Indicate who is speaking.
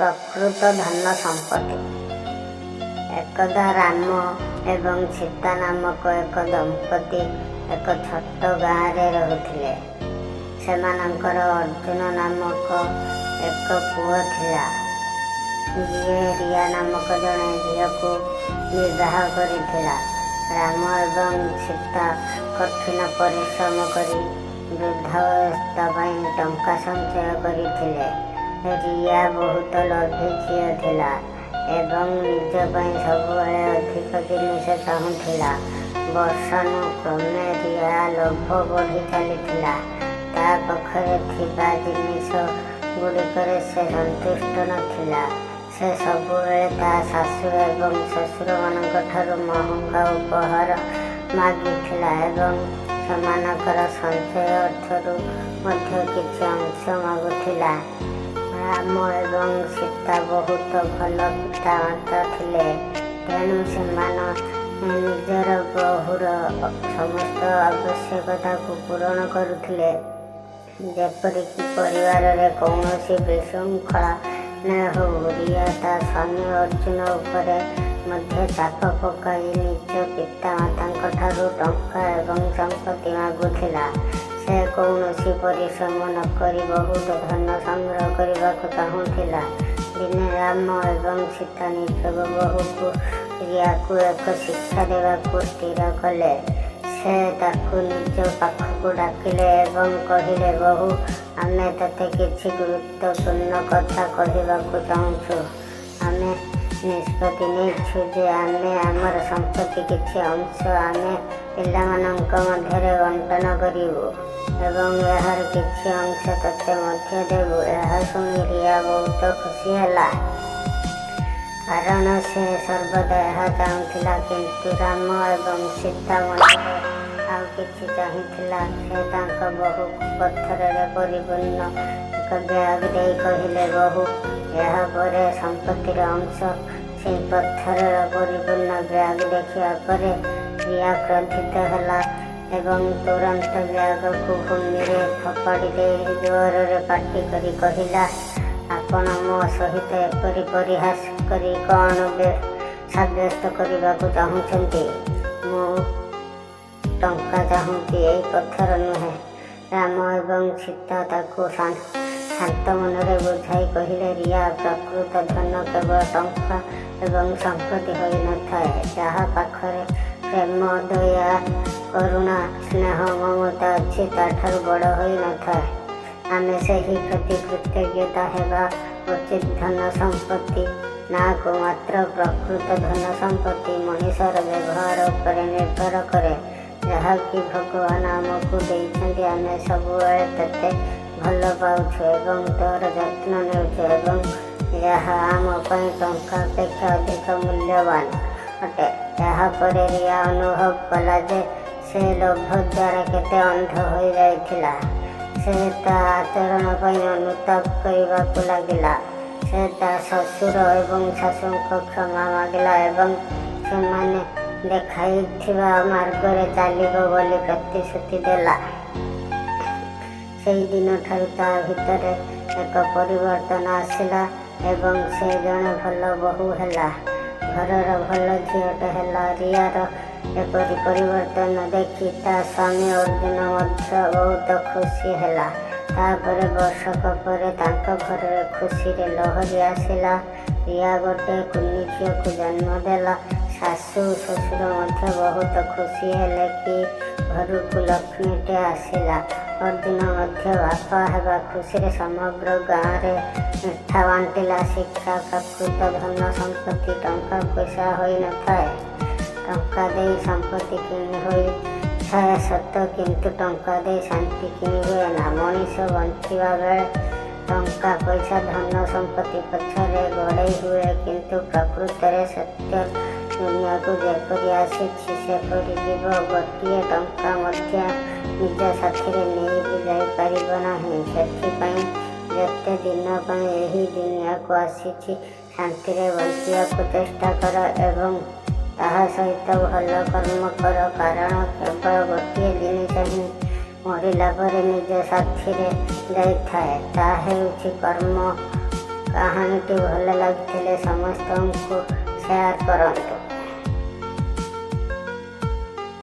Speaker 1: ପ୍ରକୃତ ଧନ ସମ୍ପତ୍ତି। ଏକଦା ରାମ ଏବଂ ସୀତା ନାମକ ଏକ ଦମ୍ପତି ଏକ ଛୋଟ ଗାଁରେ ରହୁଥିଲେ। ସେମାନଙ୍କର ଅର୍ଜୁନ ନାମକ ଏକ ପୁଅ ଥିଲା, ଯିଏ ରିୟା ନାମକ ଜଣେ ଝିଅକୁ ବିବାହ କରିଥିଲା। ରାମ ଏବଂ ସୀତା କଠିନ ପରିଶ୍ରମ କରି ବୃଦ୍ଧାବସ୍ଥା ପାଇଁ ଟଙ୍କା ସଞ୍ଚୟ କରିଥିଲେ। ରିୟା ବହୁତ ଲୋଭୀ ଝିଅ ଥିଲା ଏବଂ ନିଜ ପାଇଁ ସବୁବେଳେ ଅଧିକ ଜିନିଷ ଚାହୁଁଥିଲା। ବର୍ଷାନୁକ୍ରମେ ରିୟା ଲୋଭ ବଢ଼ି ଚାଲିଥିଲା। ତା ପାଖରେ ଥିବା ଜିନିଷ ଗୁଡ଼ିକରେ ସେ ସନ୍ତୁଷ୍ଟ ନଥିଲା। ସେ ସବୁବେଳେ ତା ଶାଶୁ ଏବଂ ଶ୍ୱଶୁରମାନଙ୍କଠାରୁ ମହଙ୍ଗା ଉପହାର ମାଗିଥିଲା ଏବଂ ସେମାନଙ୍କର ସଞ୍ଚୟ ଅର୍ଥରୁ ମଧ୍ୟ କିଛି ଅଂଶ ମାଗୁଥିଲା। ରାମ ଏବଂ ସୀତା ବହୁତ ଭଲ ପିତାମାତା ଥିଲେ, ତେଣୁ ସେମାନେ ନିଜର ବୋହୂର ସମସ୍ତ ଆବଶ୍ୟକତାକୁ ପୂରଣ କରୁଥିଲେ, ଯେପରିକି ପରିବାରରେ କୌଣସି ବିଶୃଙ୍ଖଳା ନ ହେଉ। ରିୟା ତା ସ୍ୱାମୀ ଅର୍ଜୁନ ଉପରେ ମଧ୍ୟ ଚାପ ପକାଇ ନିଜ ପିତାମାତାଙ୍କଠାରୁ ଟଙ୍କା ଏବଂ ସମ୍ପତ୍ତି ମାଗୁଥିଲା। ସେ କୌଣସି ପରିଶ୍ରମ ନକରି ବହୁତ ଧନ ସଂଗ୍ରହ କରିବାକୁ ଚାହୁଁଥିଲା। ଦିନେ ରାମ ଏବଂ ସୀତା ନିଜ ବୋହୂକୁ ରିୟାକୁ ଏକ ଶିକ୍ଷା ଦେବାକୁ ସ୍ଥିର କଲେ। ସେ ତାକୁ ନିଜ ପାଖକୁ ଡାକିଲେ ଏବଂ କହିଲେ, "ବୋହୂ, ଆମେ ତୋତେ କିଛି ଗୁରୁତ୍ୱପୂର୍ଣ୍ଣ କଥା କହିବାକୁ ଚାହୁଁଛୁ। ଆମେ ନିଷ୍ପତ୍ତି ନେଇଛୁ ଯେ ଆମେ ଆମର ସମ୍ପତ୍ତି କିଛି ଅଂଶ ଆମେ ପିଲାମାନଙ୍କ ମଧ୍ୟରେ ବଣ୍ଟନ କରିବୁ ଏବଂ ଏହାର କିଛି ଅଂଶ ତୋତେ ମଧ୍ୟ ଦେବୁ।" ଏହା ଶୁଣି ରିୟା ବହୁତ ଖୁସି ହେଲା, କାରଣ ସେ ସର୍ବଦା ଏହା ଚାହୁଁଥିଲା। କିନ୍ତୁ ରାମ ଏବଂ ସୀତା ମନରେ ଆଉ କିଛି ଚାହିଁଥିଲା। ସେ ତାଙ୍କ ବୋହୂକୁ ପଥରରେ ପରିପୂର୍ଣ୍ଣ ଏକ ବ୍ୟାଗ ଦେଇ କହିଲେ, "ବୋହୂ, ଏହା ପରେ ସମ୍ପତ୍ତିର ଅଂଶ।" ସେହି ପଥରର ପରିପୂର୍ଣ୍ଣ ବ୍ୟାଗ ଦେଖିବା ପରେ ରିୟା କ୍ରୋଧିତ ହେଲା ଏବଂ ତୁରନ୍ତ ବ୍ୟାଗକୁ ଭୂମିରେ ଫୋପାଡ଼ି ଦେଇ ଜୋରରେ ପାଟି କରି କହିଲା, "ଆପଣ ମୋ ସହିତ ଏପରି ପରିହାସ କରି କ'ଣ ସାବ୍ୟସ୍ତ କରିବାକୁ ଚାହୁଁଛନ୍ତି? ମୁଁ ଟଙ୍କା ଚାହୁଁଛି, ଏହି ପଥର ନୁହେଁ।" ରାମ ଏବଂ ସୀତା ତାକୁ ଶାନ୍ତ ମନରେ ବୁଝାଇ କହିଲେ, "ରିୟା, ପ୍ରକୃତ ଧନ କେବଳ ଟଙ୍କା ଏବଂ ସମ୍ପତ୍ତି ହୋଇନଥାଏ। ଯାହା ପାଖରେ ପ୍ରେମ, ଦୟା, କରୁଣା, ସ୍ନେହ, ମମତା ଅଛି, ତା'ଠାରୁ ବଡ଼ ହୋଇନଥାଏ। ଆମେ ସେହି ପ୍ରତି କୃତଜ୍ଞତା ହେବା ଉଚିତ। ଧନ ସମ୍ପତ୍ତି ନାଁକୁ ମାତ୍ର। ପ୍ରକୃତ ଧନ ସମ୍ପତ୍ତି ମଣିଷର ବ୍ୟବହାର ଉପରେ ନିର୍ଭର କରେ, ଯାହାକି ଭଗବାନ ଆମକୁ ଦେଇଛନ୍ତି। ଆମେ ସବୁବେଳେ ତୋତେ ଭଲ ପାଉଛୁ ଏବଂ ତୋର ଯତ୍ନ ନେଉଛୁ ଏବଂ ଏହା ଆମ ପାଇଁ ଟଙ୍କା ଅପେକ୍ଷା ଅଧିକ ମୂଲ୍ୟବାନ ଅଟେ।" ଏହାପରେ ରିୟା ଅନୁଭବ କଲା ଯେ ସେ ଲୋଭ ଦ୍ୱାରା କେତେ ଅନ୍ଧ ହୋଇଯାଇଥିଲା। ସେ ତା ଆଚରଣ ପାଇଁ ଅନୁତାପ କରିବାକୁ ଲାଗିଲା। ସେ ତା ଶ୍ୱଶୁର ଏବଂ ଶାଶୁଙ୍କ କ୍ଷମା ମାଗିଲା ଏବଂ ସେମାନେ ଦେଖାଇଥିବା ମାର୍ଗରେ ଚାଲିବ ବୋଲି ପ୍ରତିଶ୍ରୁତି ଦେଲା। ସେହି ଦିନଠାରୁ ତା ଭିତରେ ଏକ ପରିବର୍ତ୍ତନ ଆସିଲା ଏବଂ ସେ ଜଣେ ଭଲ ବୋହୂ ହେଲା, ଘରର ଭଲ ଝିଅଟେ ହେଲା। ରିୟାର ଏପରି ପରିବର୍ତ୍ତନ ଦେଖି ତା ସ୍ୱାମୀ ଅର୍ଜୁନ ମଧ୍ୟ ବହୁତ ଖୁସି ହେଲା। ତାପରେ ବର୍ଷକ ପରେ ତାଙ୍କ ଘରରେ ଖୁସିର ଲହରୀ ଆସିଲା। ରିୟା ଗୋଟେ କୁନି ଝିଅକୁ ଜନ୍ମ ଦେଲା। ଶାଶୁ ଶ୍ୱଶୁର ମଧ୍ୟ ବହୁତ ଖୁସି ହେଲେ କି ଘରକୁ ଲକ୍ଷ୍ମୀଟେ ଆସିଲା। ଅର୍ଜୁନ ମଧ୍ୟ ବାପା ହେବା ଖୁସିରେ ସମଗ୍ର ଗାଁରେ ମିଠା ବାଣ୍ଟିଲା। ଶିକ୍ଷା: ପ୍ରକୃତ ଧନ ସମ୍ପତ୍ତି ଟଙ୍କା ପଇସା ହୋଇନଥାଏ। ଟଙ୍କା ଦେଇ ସମ୍ପତ୍ତି କିଣି ହୋଇଥାଏ ସତ, କିନ୍ତୁ ଟଙ୍କା ଦେଇ ଶାନ୍ତି କିଣି ହୁଏନା। ମଣିଷ ବଞ୍ଚିବା ବେଳେ ଟଙ୍କା ପଇସା, ଧନ ସମ୍ପତ୍ତି ପଛରେ ଗୋଡ଼େଇ ହୁଏ, କିନ୍ତୁ ପ୍ରକୃତରେ ସତ୍ୟ, ଦୁନିଆକୁ ଯେପରି ଆସିଛି ସେପରି ଯିବ। ଗୋଟିଏ ଟଙ୍କା ମଧ୍ୟ ନିଜ ସାଥିରେ ନେଇ ଯାଇପାରିବ ନାହିଁ। ସେଥିପାଇଁ ଯେତେ ଦିନ ପାଇଁ ଏହି ଦୁନିଆକୁ ଆସିଛି, ଶାନ୍ତିରେ ବଞ୍ଚିବାକୁ ଚେଷ୍ଟା କର ଏବଂ ତାହା ସହିତ ଭଲ କର୍ମ କର, କାରଣ କେବଳ ଗୋଟିଏ ଜିନିଷ ହିଁ ମରିଲା ପରେ ନିଜ ସାଥିରେ ଯାଇଥାଏ, ତାହା ହେଉଛି କର୍ମ। କାହାଣୀଟି ଭଲ ଲାଗିଥିଲେ ସମସ୍ତଙ୍କୁ ସେୟାର କରନ୍ତୁ।